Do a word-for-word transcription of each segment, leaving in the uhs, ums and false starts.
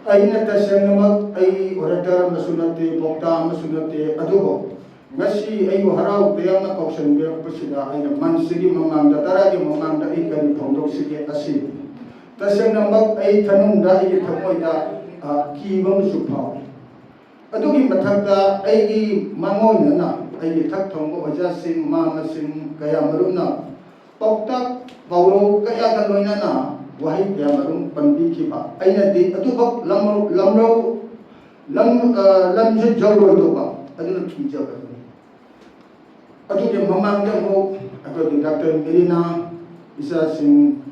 ꯑꯩꯅ ꯇꯁꯦꯡꯅꯃꯛ ꯑꯩ orator ꯑꯃꯁꯨ ꯅꯠꯇꯦ, ꯄꯥꯎꯇꯥꯛ ꯑꯃꯁꯨ ꯅꯠꯇꯦ, ꯑꯗꯨꯕꯨ ꯉꯁꯤ ꯑꯩꯕꯨ ꯍꯔꯥꯎ ꯇꯌꯥꯝꯅ ꯀꯧꯁꯟꯕꯤꯔꯛꯄꯁꯤꯗ ꯑꯩꯅ ꯃꯟꯁꯤꯒꯤ ꯃꯃꯥꯡꯗ, ꯇꯔꯥꯒꯤ ꯃꯃꯥꯡꯗ ꯑꯩ ꯀꯔꯤ ꯐꯣꯡꯗꯣꯛꯁꯤꯒꯦ ꯑꯁꯤ ꯇꯁꯦꯡꯅꯃꯛ ꯑꯩ ꯊꯅꯨꯡꯗ, ꯑꯩꯒꯤ ꯊꯃꯣꯏꯗ, ꯑ, ꯀꯤꯕ ꯑꯃꯁꯨ ꯐꯥꯎꯏ꯫ ꯑꯗꯨꯒꯤ ꯃꯊꯛꯇ ꯑꯩꯒꯤ ꯃꯥꯡꯑꯣꯏꯅꯅ ꯑꯩꯒꯤ ꯊꯛ ꯊꯣꯡꯕ ꯑꯣꯖꯥꯁꯤꯡ, ꯃꯃꯥꯁꯤꯡ ꯀꯌꯥ ꯃꯔꯨꯝꯅ ꯄꯥꯎꯇꯥꯛ ꯄꯥꯎꯔꯧ ꯀꯌꯥꯒ ꯂꯣꯏꯅꯅ ꯋꯥꯍꯩ ꯀꯌꯥ ꯃꯔꯨꯝ ꯄꯟꯕꯤꯈꯤꯕ꯫ ꯑꯩꯅꯗꯤ ꯑꯗꯨꯈꯛ ꯂꯝ-, ꯂꯝꯔꯧ-, ꯂꯝ-, ꯑ, ꯂꯝꯖꯤꯠ ꯌꯧꯔꯣꯏꯗꯧꯕ ꯑꯗꯨꯅ ꯀꯤꯖꯕꯅꯤ꯫ ꯑꯗꯨꯒꯤ ꯃꯃꯥꯡꯗ ꯑꯃꯨꯛ ꯑꯩꯈꯣꯏꯒꯤ ꯗꯥꯛꯇꯔ ꯃꯦꯔꯤꯅꯥ, ꯏꯆꯥꯁꯤꯡ,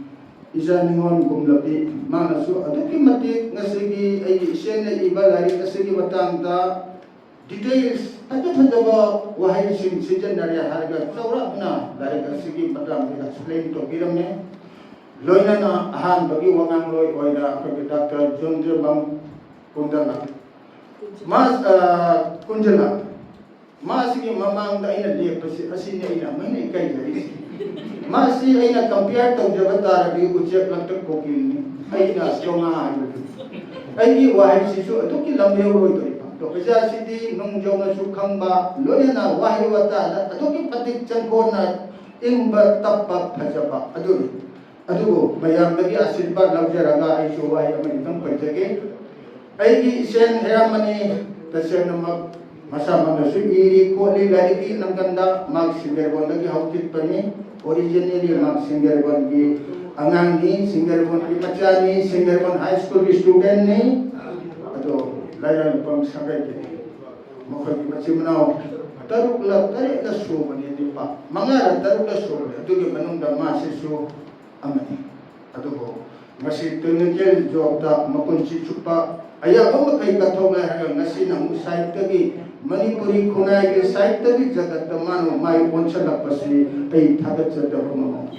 ꯏꯆꯥ ꯅꯤꯉꯣꯜ ꯀꯨꯝꯂꯕꯤ, ꯃꯥꯅꯁꯨ ꯑꯗꯨꯛꯀꯤ ꯃꯇꯤꯛ ꯉꯁꯤꯒꯤ ꯑꯩꯒꯤ ꯏꯆꯦꯅ ꯏꯕ ꯂꯥꯏꯔꯤꯛ ꯑꯁꯤꯒꯤ ꯃꯇꯥꯡꯗ details ꯐꯖ ꯐꯖꯕ ꯋꯥꯍꯩꯁꯤꯡ ꯁꯤꯖꯤꯟꯅꯔꯦ ꯍꯥꯏꯔꯒ ꯆꯥꯎꯔꯥꯛꯅ ꯂꯥꯏꯔꯤꯛ ꯑꯁꯤꯒꯤ ꯃꯇꯥꯡꯗ explain ꯇꯧꯕꯤꯔꯝꯃꯦ꯫ ꯂꯣꯏꯅꯅ ꯑꯍꯥꯟꯕꯒꯤ ꯋꯥꯉꯥꯡꯂꯣꯏ ꯑꯣꯏꯅ ꯑꯩꯈꯣꯏꯒꯤ ꯗꯥꯛꯇꯔ ꯖꯣꯟꯗ꯭ꯔꯕꯝ ꯀꯨꯟꯗꯂ, ꯃꯥ, ꯑ, ꯀꯨꯟꯖꯂ, ꯃꯥꯁꯤꯒꯤ ꯃꯃꯥꯡꯗ ꯑꯩꯅ ꯂꯦꯞꯄꯁꯤ ꯑꯁꯤꯅꯤ ꯑꯩꯅ ꯑꯃꯨꯛ ꯍꯦꯟꯅ ꯏꯀꯥꯏꯖꯔꯤꯁꯤ꯫ ꯃꯥꯁꯤ ꯑꯩꯅ compare ꯇꯧꯖꯕ ꯇꯥꯔꯗꯤ ꯎꯆꯦꯛ ꯂꯛꯇ ꯀꯣꯀꯤꯜꯅꯤ, ꯑꯩꯅ ꯆꯣꯉꯥ ꯍꯥꯏꯕꯗꯨ꯫ ꯑꯩꯒꯤ ꯋꯥꯍꯩꯁꯤꯁꯨ ꯑꯗꯨꯛꯀꯤ ꯂꯝ ꯌꯧꯔꯣꯏꯗꯧꯔꯤꯕ꯫ ꯑꯗꯣ ꯑꯣꯖꯥꯁꯤꯗꯤ ꯅꯨꯡꯖꯧꯅꯁꯨ ꯈꯪꯕ, ꯂꯣꯏꯅꯅ ꯋꯥꯍꯩ ꯋꯥꯇꯥꯗ ꯑꯗꯨꯛꯀꯤ ꯃꯇꯤꯛ ꯆꯪꯈꯣꯟꯅ ꯏꯪꯕ, ꯇꯞꯄ, ꯐꯖꯕ ꯑꯗꯨꯅꯤ꯫ ꯑꯗꯨꯕꯨ ꯃꯌꯥꯝꯗꯒꯤ ꯑꯥꯁꯤꯔꯕꯥꯗ ꯂꯧꯖꯔꯒ ꯑꯩꯁꯨ ꯋꯥꯍꯩ ꯑꯃꯅꯤꯇꯪ ꯄꯟꯖꯒꯦ꯫ ꯑꯩꯒꯤ ꯏꯆꯦꯟ ꯍꯦꯔꯥꯃꯅꯤ ꯇꯁꯦꯡꯅꯃꯛ ꯃꯁꯥꯃꯛꯅꯁꯨ ꯏꯔꯤ ꯈꯣꯠꯂꯤ, ꯂꯥꯏꯔꯤꯛꯀꯤ ꯂꯝꯗꯝꯗ ꯃꯍꯥꯛ ꯁꯤꯡꯒꯔꯕꯣꯟꯗꯒꯤ ꯍꯧꯈꯤꯕꯅꯤ꯫ Originally ꯃꯍꯥꯛ ꯁꯤꯡꯒꯔꯕꯣꯟꯒꯤ ꯑꯉꯥꯡꯅꯤ, ꯁꯤꯡꯒꯔꯕꯣꯟꯒꯤ ꯃꯆꯥꯅꯤ, ꯁꯤꯡꯒꯔꯕꯣꯟ high school ꯒꯤ student ꯅꯤ꯫ ꯑꯗꯣ ꯂꯥꯏꯔꯥꯡꯄꯝ ꯁꯥꯒꯩꯒꯤꯅꯤ꯫ ꯃꯈꯣꯏꯒꯤ ꯃꯆꯤꯟ ꯃꯅꯥꯎ ꯇꯔꯨꯛꯂ ꯇꯔꯦꯠꯂ ꯁꯨꯕꯅꯤ, ꯅꯨꯄꯥ ꯃꯉꯥꯔ ꯇꯔꯨꯛꯂ ꯁꯨꯕꯅꯤ꯫ ꯑꯗꯨꯒꯤ ꯃꯅꯨꯡꯗ ꯃꯥꯁꯤꯁꯨ ꯑꯃꯅꯤ꯫ ꯑꯗꯨꯕꯨ ꯉꯁꯤ technical job ꯇ ꯃꯄꯨꯟꯁꯤ ꯆꯨꯞꯄ ꯑꯌꯥꯕ ꯃꯈꯩ ꯀꯠꯊꯣꯛꯂꯦ ꯍꯥꯏꯔꯒ ꯉꯁꯤꯅ ꯑꯃꯨꯛ ꯁꯥꯍꯤꯇ꯭ꯌꯒꯤ, ꯃꯅꯤꯄꯨꯔꯤ ꯈꯨꯟꯅꯥꯏꯒꯤ ꯁꯥꯍꯤꯇ꯭ꯌꯒꯤ ꯖꯒꯠꯇ ꯃꯥꯅ ꯃꯥꯏ ꯑꯣꯟꯁꯤꯜꯂꯛꯄꯁꯤ ꯑꯩ ꯊꯥꯒꯠꯆꯗꯕ ꯉꯝꯃꯣꯏ꯫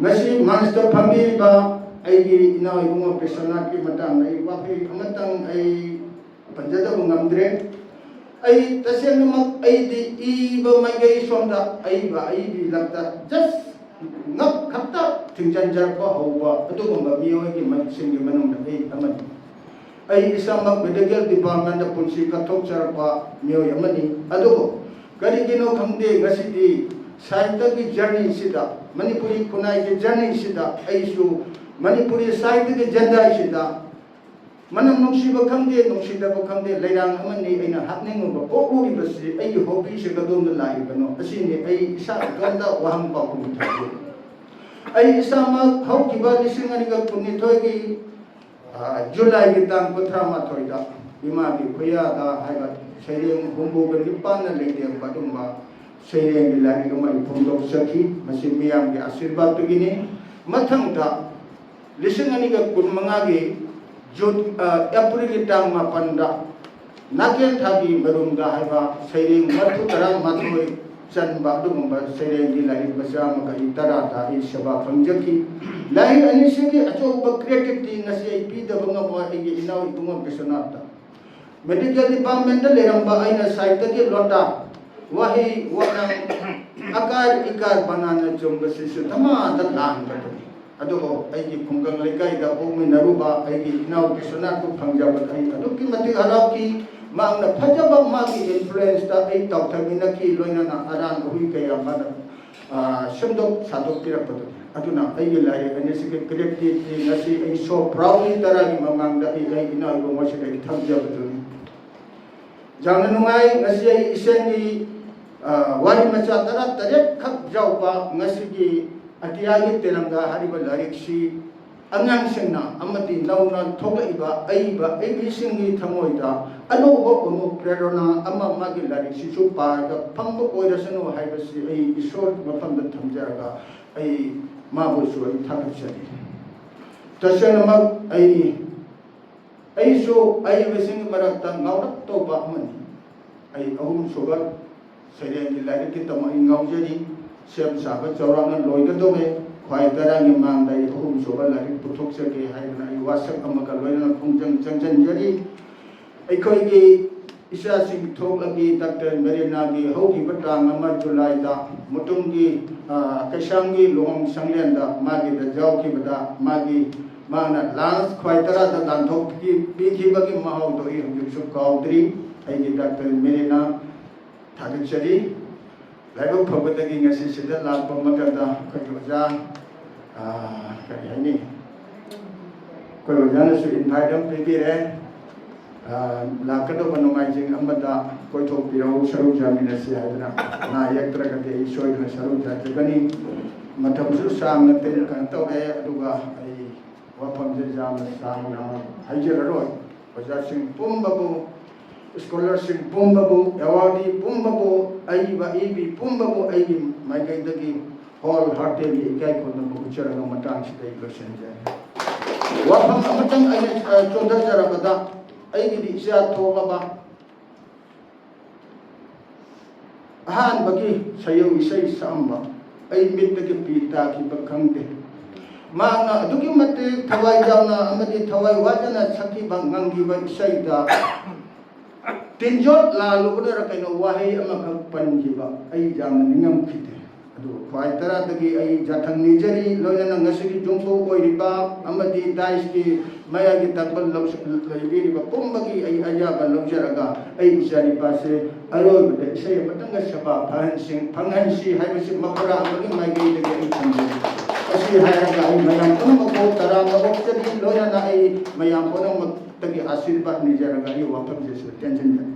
ꯉꯁꯤ ꯃꯟꯁꯇ ꯐꯝꯕꯤꯔꯤꯕ ꯑꯩꯒꯤ ꯏꯅꯥꯎ ꯏꯕꯨꯡꯉꯣ ꯕꯤꯁ꯭ꯋꯅꯥꯊꯀꯤ ꯃꯇꯥꯡꯗ ꯑꯩ ꯋꯥꯍꯩ ꯑꯃꯇꯪ ꯑꯩ ꯄꯟꯖꯗꯕ ꯉꯝꯗ꯭ꯔꯦ꯫ ꯑꯩ ꯇꯁꯦꯡꯅꯃꯛ ꯑꯩꯗꯤ ꯏꯕ ꯃꯥꯏꯀꯩ ꯁꯣꯝꯗ ꯑꯏꯕ ꯑꯏꯕꯤ ꯂꯛꯇ just ꯉꯛ ꯈꯛꯇ ꯊꯤꯡꯖꯤꯟꯖꯔꯛꯄ ꯍꯧꯕ ꯑꯗꯨꯒꯨꯝꯕ ꯃꯤꯑꯣꯏꯒꯤ ꯃꯁꯤꯡꯒꯤ ꯃꯅꯨꯡꯗ ꯑꯩ ꯑꯃꯅꯤ꯫ ꯑꯩ ꯏꯁꯥꯃꯛ ꯃꯦꯗꯤꯀꯦꯜ ꯗꯤꯄꯥꯔꯠꯃꯦꯟꯗ ꯄꯨꯟꯁꯤ ꯀꯠꯊꯣꯛꯆꯔꯛꯄ ꯃꯤꯑꯣꯏ ꯑꯃꯅꯤ꯫ ꯑꯗꯨꯕꯨ ꯀꯔꯤꯒꯤꯅꯣ ꯈꯪꯗꯦ, ꯉꯁꯤꯗꯤ ꯁꯥꯍꯤꯇ꯭ꯌꯒꯤ ꯖꯔꯅꯤꯁꯤꯗ, ꯃꯅꯤꯄꯨꯔꯤ ꯈꯨꯟꯅꯥꯏꯒꯤ ꯖꯔꯅꯤꯁꯤꯗ ꯑꯩꯁꯨ ꯃꯅꯤꯄꯨꯔꯤ ꯁꯥꯍꯤꯇ꯭ꯌꯒꯤ ꯖꯦꯟꯗꯥꯏꯁꯤꯗ ꯃꯅꯝ ꯅꯨꯡꯁꯤꯕ ꯈꯪꯗꯦ, ꯅꯨꯡꯁꯤꯗꯕ ꯈꯪꯗꯦ, ꯂꯩꯔꯥꯡ ꯑꯃꯅꯤ꯫ ꯑꯩꯅ ꯍꯥꯞꯅꯤꯡꯉꯨꯕ, ꯄꯣꯛꯂꯨꯔꯤꯕꯁꯤ ꯑꯩꯒꯤ ꯍꯣꯕꯤꯁꯦ ꯀꯗꯣꯝꯗ ꯂꯥꯛꯏꯕꯅꯣ? ꯑꯁꯤꯅꯤ ꯑꯩ ꯏꯁꯥ ꯏꯇꯣꯝꯇ ꯋꯥꯍꯪ ꯄꯥꯎꯈꯨꯝ ꯊꯝꯖꯒꯦ꯫ ꯑꯩ ꯏꯁꯥꯃꯛ ꯍꯧꯈꯤꯕ ꯂꯤꯁꯤꯡ ꯑꯅꯤꯒ ꯀꯨꯟꯅꯤꯊꯣꯏꯒꯤ, ꯑ, ꯖꯨꯂꯥꯏꯒꯤ ꯇꯥꯡ ꯀꯨꯟꯊ꯭ꯔꯥ ꯃꯥꯊꯣꯏꯗ ꯏꯃꯥꯒꯤ ꯈꯨꯌꯥꯗ ꯍꯥꯏꯕ ꯁꯩꯔꯦꯡ ꯍꯨꯝꯐꯨꯒ ꯅꯤꯄꯥꯟꯅ ꯂꯩꯇꯦꯡꯕ ꯑꯗꯨꯒꯨꯝꯕ ꯁꯩꯔꯦꯡꯒꯤ ꯂꯥꯏꯔꯤꯛ ꯑꯃ ꯑꯩ ꯐꯣꯡꯗꯣꯛꯆꯈꯤ꯫ ꯃꯁꯤ ꯃꯤꯌꯥꯝꯒꯤ ꯑꯥꯁꯤꯔꯕꯥꯗꯇꯒꯤꯅꯤ꯫ ꯃꯊꯪꯗ ꯂꯤꯁꯤꯡ ꯑꯅꯤꯒ ꯀꯨꯟꯃꯉꯥꯒꯤ ꯖꯨꯟ, ꯑ, ꯑꯦꯄ꯭ꯔꯤꯜꯒꯤ ꯇꯥꯡ ꯃꯥꯄꯟꯗ ꯅꯥꯀꯦꯟ ꯊꯥꯒꯤ ꯃꯔꯨꯝꯗ ꯍꯥꯏꯕ ꯁꯩꯔꯦꯡ ꯃꯔꯐꯨ ꯇꯔꯥꯃꯥꯊꯣꯏ ꯆꯟꯕ ꯑꯗꯨꯒꯨꯝꯕ ꯁꯩꯔꯦꯡꯒꯤ ꯂꯥꯏꯔꯤꯛ ꯃꯆꯥ ꯑꯃꯒ ꯑꯩ ꯇꯔꯥꯗ ꯑꯩ ꯁꯦꯕꯥ ꯐꯪꯖꯈꯤ꯫ ꯂꯥꯏꯔꯤꯛ ꯑꯅꯤꯁꯤꯒꯤ ꯑꯆꯧꯕ ꯀ꯭ꯔꯦꯗꯤꯠꯇꯤ ꯉꯁꯤ ꯑꯩ ꯄꯤꯗꯕ ꯉꯝꯃꯣꯏ ꯑꯩꯒꯤ ꯏꯅꯥꯎ ꯏꯕꯨꯡꯉꯣ ꯕꯤꯁ꯭ꯋꯅꯥꯊꯇ꯫ ꯃꯦꯗꯤꯀꯦꯜ ꯗꯤꯄꯥꯔꯠꯃꯦꯟꯇ ꯂꯩꯔꯝꯕ ꯑꯩꯅ ꯁꯥꯍꯤꯇ꯭ꯌꯒꯤ ꯂꯣꯟꯗ ꯋꯥꯍꯩ ꯋꯥꯉꯥꯡ, ꯑꯀꯥꯔ ꯏꯀꯥꯔ ꯕꯅꯥꯟꯅ ꯆꯨꯝꯕꯁꯤꯁꯨ ꯙꯃꯥꯗ ꯂꯥꯟꯕꯗꯨꯅꯤ꯫ ꯑꯗꯨꯕꯨ ꯑꯩꯒꯤ ꯈꯨꯡꯒꯪ ꯂꯩꯀꯥꯏꯗ ꯄꯣꯛꯃꯤꯟꯅꯔꯨꯕ ꯑꯩꯒꯤ ꯏꯅꯥꯎ ꯕꯤꯁ꯭ꯋꯅꯥꯊꯄꯨ ꯐꯪꯖꯕꯗ ꯑꯩ ꯑꯗꯨꯛꯀꯤ ꯃꯇꯤꯛ ꯍꯔꯥꯎꯈꯤ꯫ ꯃꯍꯥꯛꯅ ꯐꯖꯕ ꯃꯥꯒꯤ ꯏꯟꯐ꯭ꯂꯨꯌꯦꯟꯁꯇ ꯑꯩ ꯇꯥꯎꯊꯃꯤꯟꯅꯈꯤ, ꯂꯣꯏꯅꯅ ꯑꯔꯥꯟꯕ ꯍꯨꯏ ꯀꯌꯥ ꯃꯥꯅ, ꯑ, ꯁꯦꯝꯗꯣꯛ ꯁꯥꯗꯣꯛꯄꯤꯔꯛꯄꯗꯨꯅꯤ꯫ ꯑꯗꯨꯅ ꯑꯩꯒꯤ ꯂꯥꯏꯔꯤꯛ ꯑꯅꯤꯁꯤꯒꯤ ꯀ꯭ꯔꯦꯗꯤꯠꯇꯤ ꯉꯁꯤ ꯑꯩ so proudly ꯇꯔꯥꯒꯤ ꯃꯃꯥꯡꯗ ꯑꯩ, ꯑꯩ ꯏꯅꯥꯎ ꯏꯕꯨꯡꯉꯣꯁꯤꯗ ꯑꯩ ꯊꯝꯖꯕꯗꯨꯅꯤ꯫ ꯌꯥꯝꯅ ꯅꯨꯡꯉꯥꯏ꯫ ꯉꯁꯤ ꯑꯩ ꯏꯆꯟꯒꯤ, ꯑ, ꯋꯥꯔꯤ ꯃꯆꯥ ꯇꯔꯥ ꯇꯔꯦꯠ ꯈꯛ ꯌꯥꯎꯕ ꯉꯁꯤꯒꯤ ꯑꯇꯤꯌꯥꯒꯤ ꯇꯦꯂꯪꯒꯥ ꯍꯥꯏꯔꯤꯕ ꯂꯥꯏꯔꯤꯛꯁꯤ ꯑꯉꯥꯡꯁꯤꯡꯅ ꯑꯃꯗꯤ ꯅꯧꯅ ꯊꯣꯛꯂꯛꯏꯕ ꯑꯏꯕ ꯑꯏꯕꯤꯁꯤꯡꯒꯤ ꯊꯃꯣꯏꯗ ꯑꯅꯧꯕ ꯑꯃꯨꯛ ꯄ꯭ꯔꯦꯔꯣꯅꯥ ꯑꯃ ꯃꯥꯒꯤ ꯂꯥꯏꯔꯤꯛꯁꯤꯁꯨ ꯄꯥꯔꯒ ꯐꯪꯕ ꯑꯣꯏꯔꯁꯅꯨ ꯍꯥꯏꯕꯁꯤ ꯑꯩ ꯏꯁꯣꯔꯒꯤ ꯃꯐꯝꯗ ꯊꯝꯖꯔꯒ ꯑꯩ ꯃꯥꯕꯨꯁꯨ ꯑꯩ ꯊꯥꯒꯠꯆꯔꯤ꯫ ꯇꯁꯦꯡꯅꯃꯛ ꯑꯩ ꯑꯩꯁꯨ ꯑꯏꯕꯁꯤꯡꯒꯤ ꯃꯔꯛꯇ ꯉꯥꯎꯔꯞ ꯇꯧꯕ ꯑꯃꯅꯤ꯫ ꯑꯩ ꯑꯍꯨꯝꯁꯨꯕ ꯁꯩꯔꯦꯡꯒꯤ ꯂꯥꯏꯔꯤꯛꯀꯤꯗꯃꯛ ꯑꯩ ꯉꯥꯎꯖꯔꯤ꯫ ꯁꯦꯝ ꯁꯥꯕ ꯆꯥꯎꯔꯥꯛꯅ ꯂꯣꯏꯒꯗꯧꯔꯦ꯫ ꯈ꯭ꯋꯥꯏ ꯇꯔꯥꯒꯤ ꯃꯥꯡꯗ ꯑꯩ ꯑꯍꯨꯝꯁꯨꯕ ꯂꯥꯏꯔꯤꯛ ꯄꯨꯊꯣꯛꯆꯒꯦ ꯍꯥꯏꯗꯅ ꯑꯩ ꯋꯥꯁꯛ ꯑꯃꯒ ꯂꯣꯏꯅꯅ ꯈꯣꯡꯖꯪ ꯆꯪꯁꯤꯟꯖꯔꯤ꯫ ꯑꯩꯈꯣꯏꯒꯤ ꯏꯆꯥꯁꯤꯡ ꯊꯣꯛꯂꯕꯤ ꯗꯥꯛꯇꯔ ꯃꯦꯔꯤꯅꯥꯒꯤ ꯍꯧꯈꯤꯕ ꯇꯥꯡ ꯑꯃ ꯖꯨꯂꯥꯏꯗ ꯃꯨꯇꯨꯝꯒꯤ, ꯑ, ꯀꯩꯁꯥꯝꯒꯤ ꯂꯨꯍꯣꯡ ꯁꯪꯂꯦꯟꯗ ꯃꯥꯒꯤꯗ ꯌꯥꯎꯈꯤꯕꯗ ꯃꯥꯒꯤ, ꯃꯥꯅ ꯂꯥꯟꯁ ꯈ꯭ꯋꯥꯏ ꯇꯔꯥꯗ ꯂꯥꯟꯊꯣꯛꯄꯤꯈꯤꯕꯒꯤ ꯃꯍꯥꯎꯗꯣ ꯑꯩ ꯍꯧꯖꯤꯛꯁꯨ ꯀꯥꯎꯗ꯭ꯔꯤ꯫ ꯑꯩꯒꯤ ꯗꯥꯛꯇꯔ ꯃꯦꯔꯤꯅꯥ ꯊꯥꯒꯠꯆꯔꯤ꯫ ꯂꯥꯏꯕꯛ ꯐꯕꯗꯒꯤ ꯉꯁꯤ ꯁꯤꯗ ꯂꯥꯛꯄ ꯃꯇꯝꯗ ꯑꯩꯈꯣꯏꯒꯤ ꯑꯣꯖꯥ, ꯑ, ꯀꯔꯤ ꯍꯥꯏꯅꯤ, ꯑꯩꯈꯣꯏ ꯑꯣꯖꯥꯅꯁꯨ ꯏꯟꯚꯥꯏꯠ ꯑꯃ ꯄꯤꯕꯤꯔꯦ꯫ ꯑ, ꯂꯥꯛꯀꯗꯧꯕ ꯅꯣꯡꯃꯥꯏꯖꯤꯡ ꯑꯃꯗ ꯀꯣꯏꯊꯣꯛꯄꯤꯔꯛꯎ, ꯁꯔꯨꯛ ꯌꯥꯃꯤꯟꯅꯁꯤ ꯍꯥꯏꯗꯅ꯫ ꯑꯅꯥ ꯌꯦꯛꯇ꯭ꯔꯒꯗꯤ ꯑꯩ ꯁꯣꯏꯗꯅ ꯁꯔꯨꯛ ꯌꯥꯖꯒꯅꯤ꯫ ꯃꯇꯝꯁꯨ ꯁꯥꯡꯅ ꯀꯩꯅꯣ ꯇꯧꯔꯦ, ꯑꯗꯨꯒ ꯑꯩ ꯋꯥꯐꯝꯁꯦ ꯌꯥꯝꯅ ꯁꯥꯡꯅ ꯍꯥꯏꯖꯔꯔꯣꯏ꯫ ꯑꯣꯖꯥꯁꯤꯡ ꯄꯨꯝꯕꯕꯨ, ꯁ꯭ꯀꯣꯂꯔꯁꯤꯡ ꯄꯨꯝꯕꯕꯨ, ꯑꯦꯋꯥꯔꯗꯤ ꯄꯨꯝꯕꯕꯨ, ꯑꯏꯕ ꯑꯏꯕꯤ ꯄꯨꯝꯕꯕꯨ ꯑꯩꯒꯤ ꯃꯥꯏꯀꯩꯗꯒꯤ ꯍꯣꯜ ꯍꯥꯔꯇꯦꯗꯂꯤ ꯏꯀꯥꯏ ꯈꯨꯝꯅꯕ ꯎꯠꯆꯔꯒ ꯃꯇꯥꯡꯁꯤꯗ ꯑꯩ ꯂꯣꯏꯁꯤꯟꯖꯔꯦ꯫ ꯋꯥꯐꯝ ꯑꯃꯇꯪ ꯑꯩꯅ, ꯑ, ꯆꯣꯟꯊꯖꯔꯕꯗ, ꯑꯩꯒꯤꯗꯤ ꯏꯆꯥ ꯊꯣꯛꯂꯕ ꯑꯍꯥꯟꯕꯒꯤ ꯁꯌꯧ ꯏꯁꯩ ꯁꯛꯑꯝꯕ, ꯑꯩ ꯃꯤꯠꯇꯒꯤ ꯄꯤ ꯇꯥꯈꯤꯕ ꯈꯪꯗꯦ꯫ ꯃꯍꯥꯛꯅ ꯑꯗꯨꯛꯀꯤ ꯃꯇꯤꯛ ꯊꯋꯥꯏ ꯌꯥꯎꯅ ꯑꯃꯗꯤ ꯊꯋꯥꯏ ꯋꯥꯖꯅ ꯁꯛꯈꯤꯕ ꯉꯪꯈꯤꯕ ꯏꯁꯩꯗ ꯇꯤꯟꯖꯣꯠ ꯂꯥꯜꯂꯨꯕꯅꯔ ꯀꯩꯅꯣ ꯋꯥꯍꯩ ꯑꯃꯈꯛ ꯄꯟꯈꯤꯕ ꯑꯩ ꯌꯥꯝꯅ ꯅꯤꯡꯉꯝꯈꯤꯗꯦ꯫ ꯑꯗꯨꯒ ꯈ꯭ꯋꯥꯏ ꯇꯔꯥꯗꯒꯤ ꯑꯩ ꯌꯥꯊꯪ ꯅꯤꯖꯔꯤ, ꯂꯣꯏꯅꯅ ꯉꯁꯤꯒꯤ ꯌꯨꯝꯐꯝ ꯑꯣꯏꯔꯤꯕ ꯑꯃꯗꯤ ꯗꯥꯏꯁꯀꯤ ꯃꯌꯥꯏꯒꯤ ꯇꯥꯡꯀꯜ ꯂꯧꯁ-, ꯂꯩꯕꯤꯔꯤꯕ ꯄꯨꯝꯕꯒꯤ ꯑꯩ ꯑꯌꯥꯕ ꯂꯧꯖꯔꯒ ꯑꯩ ꯏꯆꯥꯅꯤꯄꯥꯁꯦ ꯑꯔꯣꯏꯕꯗ ꯏꯁꯩ ꯑꯃꯇꯪꯒ ꯁꯦꯕꯥ ꯐꯍꯟꯁꯤ-, ꯐꯪꯍꯟꯁꯤ ꯍꯥꯏꯕꯁꯤ ꯃꯈꯣꯏꯔꯥ ꯑꯃꯒꯤ ꯃꯥꯏꯀꯩꯗꯒꯤ ꯑꯩ ꯊꯝꯖꯔꯤ꯫ ꯑꯁꯤ ꯍꯥꯏꯔꯒ ꯑꯩ ꯃꯌꯥꯝ ꯄꯨꯝꯅꯃꯛꯄꯨ ꯇꯔꯥꯝꯅ ꯑꯣꯛꯆꯔꯤ, ꯂꯣꯏꯅꯅ ꯑꯩ ꯃꯌꯥꯝ ꯄꯨꯝꯅꯃꯛꯇꯒꯤ ꯑꯥꯁꯤꯔꯕꯥꯗ ꯅꯤꯖꯔꯒ ꯑꯩ ꯋꯥꯐꯝꯁꯤꯁꯨ ꯇꯦꯟꯁꯤꯟꯖꯔꯤ꯫